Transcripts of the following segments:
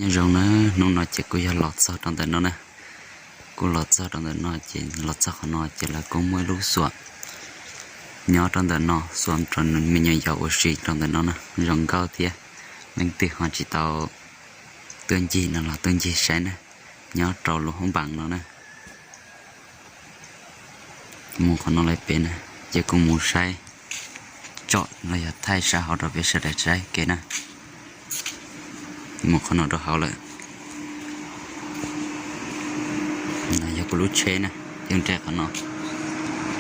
Nyob zoo na, hnub no ces kuj yog los txog rau ntawm no na. Kuj los txog rau ntawm no ces los txog qhov no ces lawv kuj muaj ib lub xuam nyob rau ntawm no, xuam rau me nyuam yaus ua si rau ntawm no na. Zoo nkauj thiab, leej twg ho tsis tau tuaj ncig no los tuaj ncig saib na, nyob rau lub hoob npaas no na. Mus qhov no lawm pem na, ces kuv mus saib tsom los yog thaij sab hauv rau peb sawv daws saib ke na. Mus qhov no rau hauv lawm. No yog kuv lub tsheb na, yeej nres qhov no,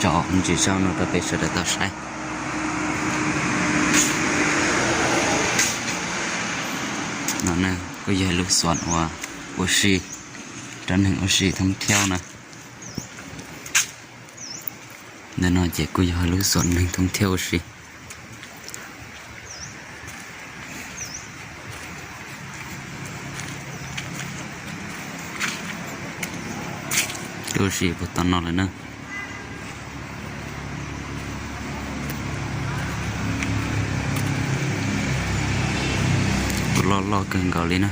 tsom ntsis sab no rau peb sawv daws tau saib. No na, kuj yog lub xuam uas ua si rau neeg ua si thoob thiauj na. Ntawm no ces kuj yog lub xuam neeg thoob thiauj ua si. Ua si puag tom no lawm na. Kuj loj loj kawg nkaus li na.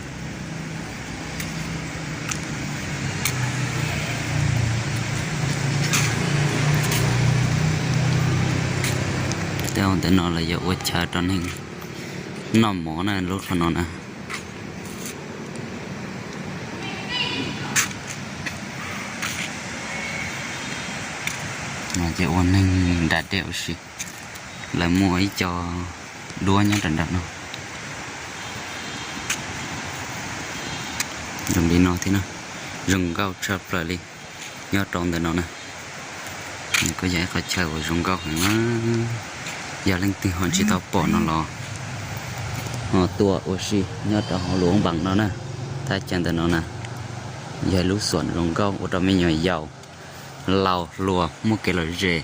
Tej ntawm no los yog ua chaw rau neeg noj mov na, lub qhov no na. No ces ua neeg da dej ua si, lawv muaj ib co duab nyob rau nram no. Zoo li no thiab na, zoo nkauj tshaj plaws li. Nyob rau ntawm no na, nws kuj yog ib qhov chaw uas zoo nkauj heev na. Yog leej twg ho tsis tau pom no los ho tuaj ua si nyob rau hauv lub npaas no na. Thaj chaw ntawm no na, yog lub xuam zoo nkauj ua rau me nyuam yaus, laus hluas muaj kev lom zem,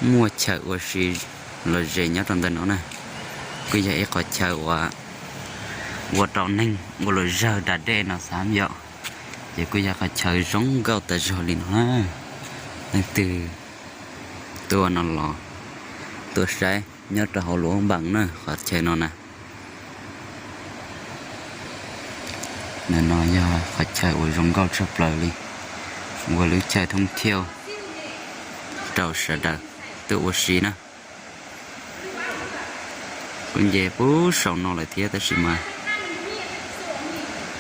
muaj chaw ua si lom zem nyob rau ntawm no na. Kuj yog ib qhov chaw uas ua rau neeg ua lus zawg da dej no xav yom. Ces kuj yog qhov chaw zoo nkauj tas zog li no na. Leej twg tuaj no los tuaj saib nyob rau hauv lub npaas na, qhov chaw no na. Ntawm no yog qhov chaw uas zoo nkauj tshaj plaws li, ua lub chaw thoob thiauj rau sawv daws tuaj ua si na. Kuj nce puag saum no lawm thiab tab sis mas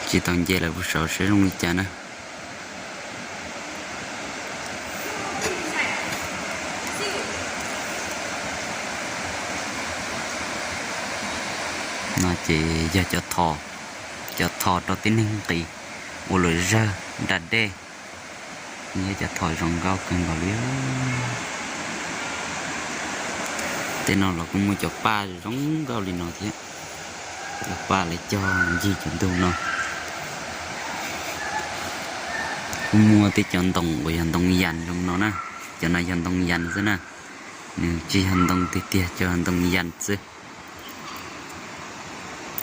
tsis tau nce lawm puag saum saib zoo li cas na. No ces yog cov tho, cov tho rau tib neeg nqis ua lus zawg da dej. Yog cov tho zoo nkauj kawg nkaus li. Tej no los kuj muaj cov paj zoo nkauj li no thiab. Cov paj lawv cog ncig cov ntug no. Kuj muaj tej cov ntoo uas yog ntoo yas zoo no na. Cov no yog ntoo yas xwb na. Nws tsis yog ntoo tiag tiag, cov ntoo yas xwb.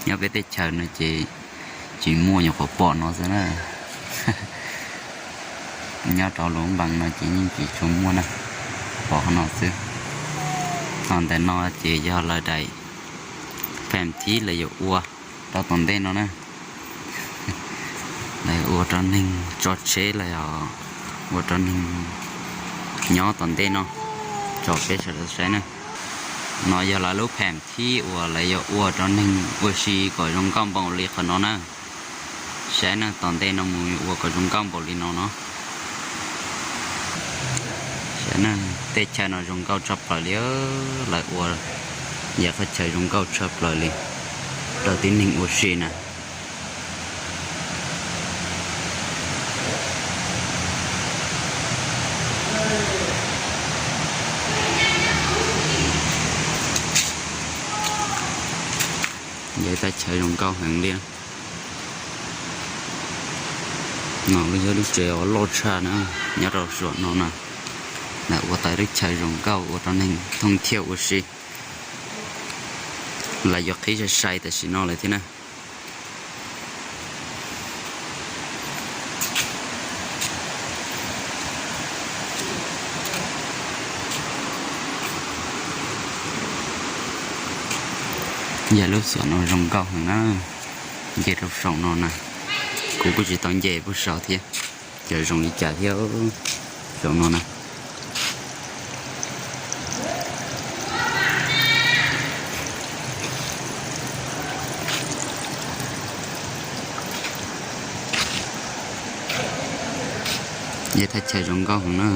Nyob peb teb chaws no ces tsis muaj, nyuam qhuav pom no xwb na. Nyob rau lub npaas no ces yeej tsis tshua muaj na, pom qhov no xwb. Ho ntawm no ces yog lawv daim phem thib lawv yuav ua rau tom ntej no na. Lawv ua rau neeg tso tsheb los yog ua rau neeg nyob tom ntej no, tso peb sawv daws saib na. No yog lawv lub phem thib uas lawv yuav ua rau neeg ua si kom zoo nkauj npaum li qhov no na. Saib na, tom ntej no mus ua kom zoo nkauj npaum li no no. Saib na, tej chaw no zoo nkauj tshaj plaws li, lawv ua yog qhov chaw zoo nkauj tshaj plaws li rau tib neeg ua si na. Yog ib teb chaws zoo nkauj heev li. No yog lub tsev uas loj tshaj na, nyob rau saum no na. Lawv ua tau lub chaw zoo nkauj ua rau neeg thooj thiaj ua si. Lawv yuav qhib sai sai tam sim no lawm thiab na. Yog lub xom no zoo nkauj heev na. Nce rau saum no na, kuv kuj tsis tau nce puag saud thiab, cov zoo li cas thiab saum no na. Yog thaj chaw zoo nkauj heev na.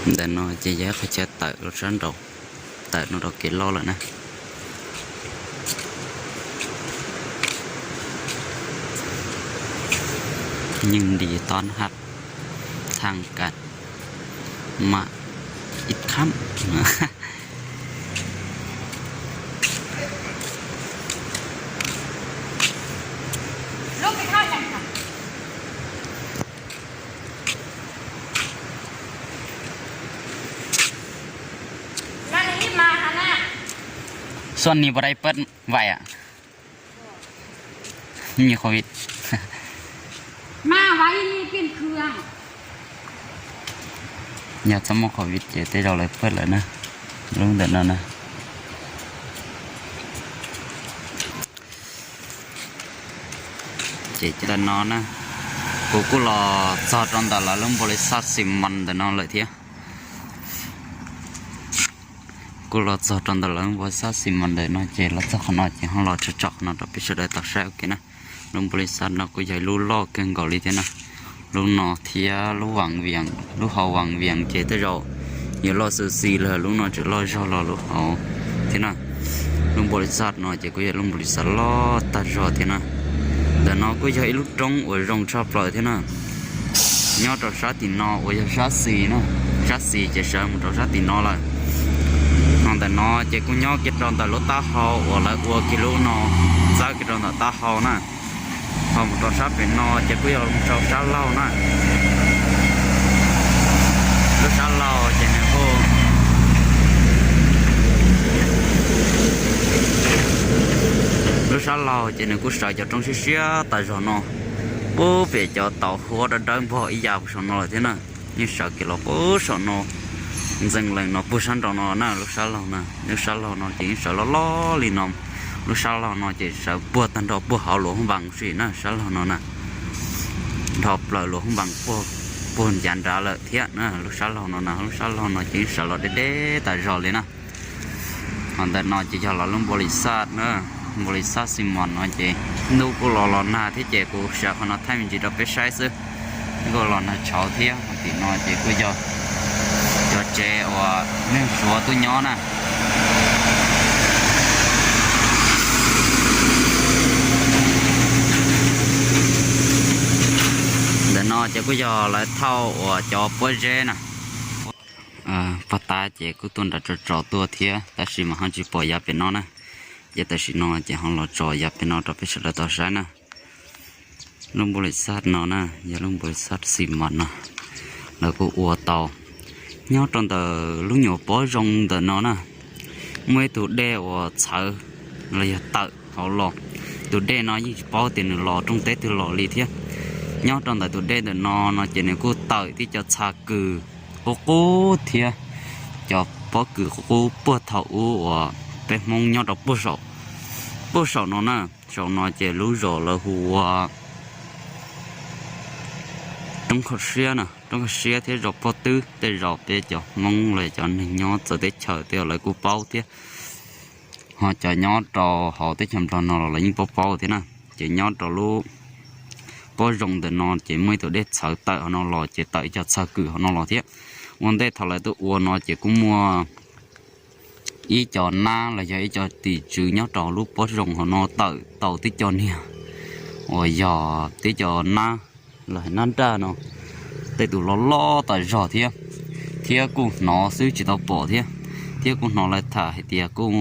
Ntawm no ces yog qhov chaw tawm los sab nraud, tawm no rau kev loj lawm na. ยินดีต้อนรับทางการมาอีกครั้ง Xuân ni pos dai pawt vay a, nyi covid. Yog txhob muaj covid ces tej zaum lawv pawt lawm na, lub ntawm no na. Ces ntawm no na, kuv kuj los txog rau ntawm lawv lub npaus lis xaj xi mas ntawm no lawm thiab. Kuj los txog rau ntawm lawv lub npaus lis xaj xi mas ntawm no ces los txog qhov no ces ho los tso tso qhov no rau peb sawv daws tau saib ua ke na. Lub npaus lis xaj no kuj yog ib lub loj kawg nkaus li thiab na. Lub no thiab lub Vam Viam, lub hauv Vam Viam ces tej zaum yuav loj xwb xwb los lub no tseem loj zog los lub hauv thiab na. Lub npaus lis xaj no ces kuj yog lub npaus lis xaj loj tag zog thiab na. Ntawm no kuj yog ib lub roob uas zoo tshaj plaws thiab na. Nyob rau sab tim no uas yog sab xis na, sab xis ces sawv mus rau sab tim no lawm. Ho ntawm no ces kuj nyob kiag rau ntawm lub taub hau uas lawv ua kiag lub no, txawb kiag rau ntawm taub hau na. Ho mus rau sab pem no ces kuj yog mus rau sab laug na. Lub sab laug ces nws kuj, lub sab laug ces nws kuj sawv cov roob siab siab tas zog no. Puag pem cov tauv huab dawb dawb npog ib yam puag saum no lawm thiab na. Yeej sawv kiag los puag saum no, ntxeev lees no puag sab nraud no na, lub sab laug na. Lub sab laug no ces yeej sawv loj loj li no. Lub sab laug no ces sawv puag tag nrho puag hauv Luam Hoob Npas si na, sab laug no na. Nrho plaws Luam Hoob Npas puag, puag ncav nrad lawm thiab na, lub sab laug no na. Lub sab laug no ces yeej sawv los deb deb tas zog li na. Ho ntawm no ces yog lawv lub npaus lis xaj na, npaus lis xaj xi mas no ces hnub kuj los los nag thiab ces kuv sawv qhov no thaij me ntsis rau peb saib xwb. Kuj los nag tshauv thiab. Ho tim no ces kuj yog cov tsev uas neeg Suav tuaj nyob na. Ntawm no ces kuj yog lawv thauj uas cov pob zeb na. Pog tab ces kuj tuaj nram tso tso tuaj thiab tab sis mas ho tsis pom yav pem no na. Ces tam sim no ces ho los tso yav pem no rau peb sawv daws tau saib na. Lub npaus lis xaj no na, yog lub npaus lis xaj xi mas no, lawv kuj ua tau. Nyob rau ntawm lub nyuam pob zoo ntawm no na, muaj ib tug dej uas txhawv los yog tawm hauv los. Tus dej no yeej tsis paub tias nws los rooj teb twg los li thiab. Nyob rau ntawm tus dej ntawm no no ces nws kuj tawm tib co txha kws qub qub thiab cov pob kws qub qub puag thaum ub uas peb Hmoob nyob rau puag saum no na. Saum no ces lub zos lawv hu ua Roob Kho Siab na, Roob Kho Siab thiab zos Pog Twb, tej zaum peb cov Hmoob los cov neeg nyob txawv teb chaws tej zaum lawv kuj paub thiab. Ho cov nyob rau hauv teb chaws Nplog no los lawv yeej paub paub thiab na. Ces nyob rau lub pob zoo ntawm no ces muaj ib tug dej txhawv tawm hauv no los ces tawm ib co txha kws hauv no los thiab. Ua ntej thaum lawv tuaj ua no ces kuj muaj ib co nab los yog ib co tim tswv nyob rau lub pob zoo hauv no tawm tau tib co niag uas yog tib co nab los nab nraj no, tej tus loj loj tas zog thiab, thiab kuj hnov xwb tsis tau pom thiab. Thiab kuj hnov lawv tham hais tias kuj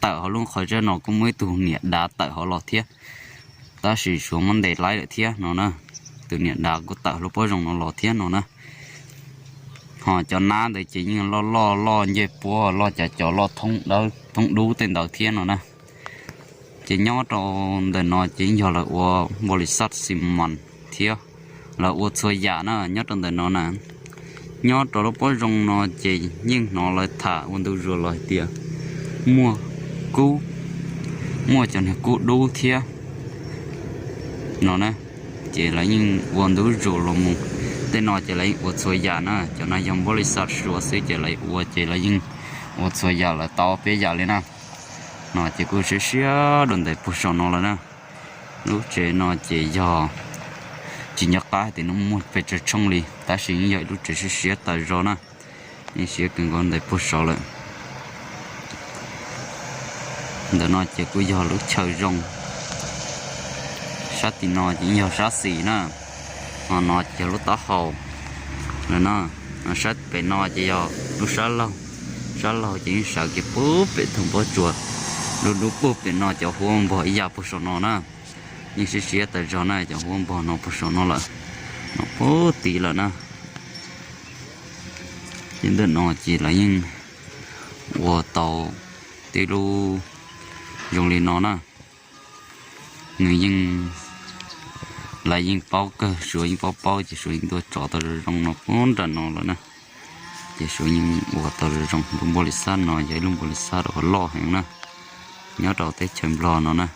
tawm hauv lub qhov zeb no kuj muaj ib tug niam dav tawm hauv los thiab, tab sis suav muab ntes laib lawm thiab no na. Tus niam dav kuj tawm hauv lub pob zoo no los thiab no na. Ho cov nab ntawd ces yeej loj loj loj ncej puab loj cav cos loj thoob dub tej ntawd thiab no na. Ces nyob rau ntawm no ces yeej yog lawv ua npaus lis xaj xi mas thiab, lawv ua txhua yam na nyob rau ntawm no na. Nyob rau lub pob zoo no ces yeej hnov lawv tham ua ntu zus los hais tias muaj kub, muaj cov niag kub dub thiab no na. Ces lawv yeej ua ntu zus los mus, tej no ces lawv yeej ua txhua yam na. Cov no yog npab li xaj suav xwb ces lawv ua ces lawv yeej ua txhua yam lawv tau peb yam li na. No ces kuj siab siab dua ntais puag saum no lawm na. Lub tsev no ces yog tsis nco qab hais tias nws muaj pes tsawg tshooj li tab sis yeej yog ib lub tsev siab siab tas zog na. Yeej siab kawg nkaus ntais puag saud lawm. Ntawm no ces kuj yog lub chaw zoo. Sab tim no ces yeej yog sab xis na. Ho no ces yog lub taub hau lawm na. Sab pem no ces yog lub sab laug. Sab laug ces yeej sawv kiag puag pem thooj pob tsuas, dub dub puag pem no cov huab npog ib yam puag saum no na. Yeej siab siab tas zog na, cov huab npog no puag saum no lawm, no puag tid lawm na. Ces ntawm no ces lawv yeej ua tau tej lub zoo li no na. Nws yeej, lawv yeej paub kawg, Suav yeej paub paub ces Suav yeej tuaj tso tau zoo zoo no puag nram no lawm na. Ces Suav yeej ua tau zoo zoo. Lub npab li xaj no yog ib lub npab li xaj uas loj heev na, nyob rau teb chaws Nplog no na.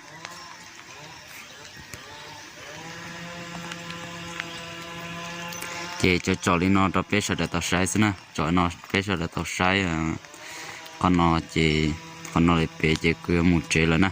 Ces tso tsom li no rau peb sawv daws tau saib xwb na, tsom no peb sawv daws tau saib. Qhov no ces, qhov no li pem ces kuv yuav mus tsev lawm na.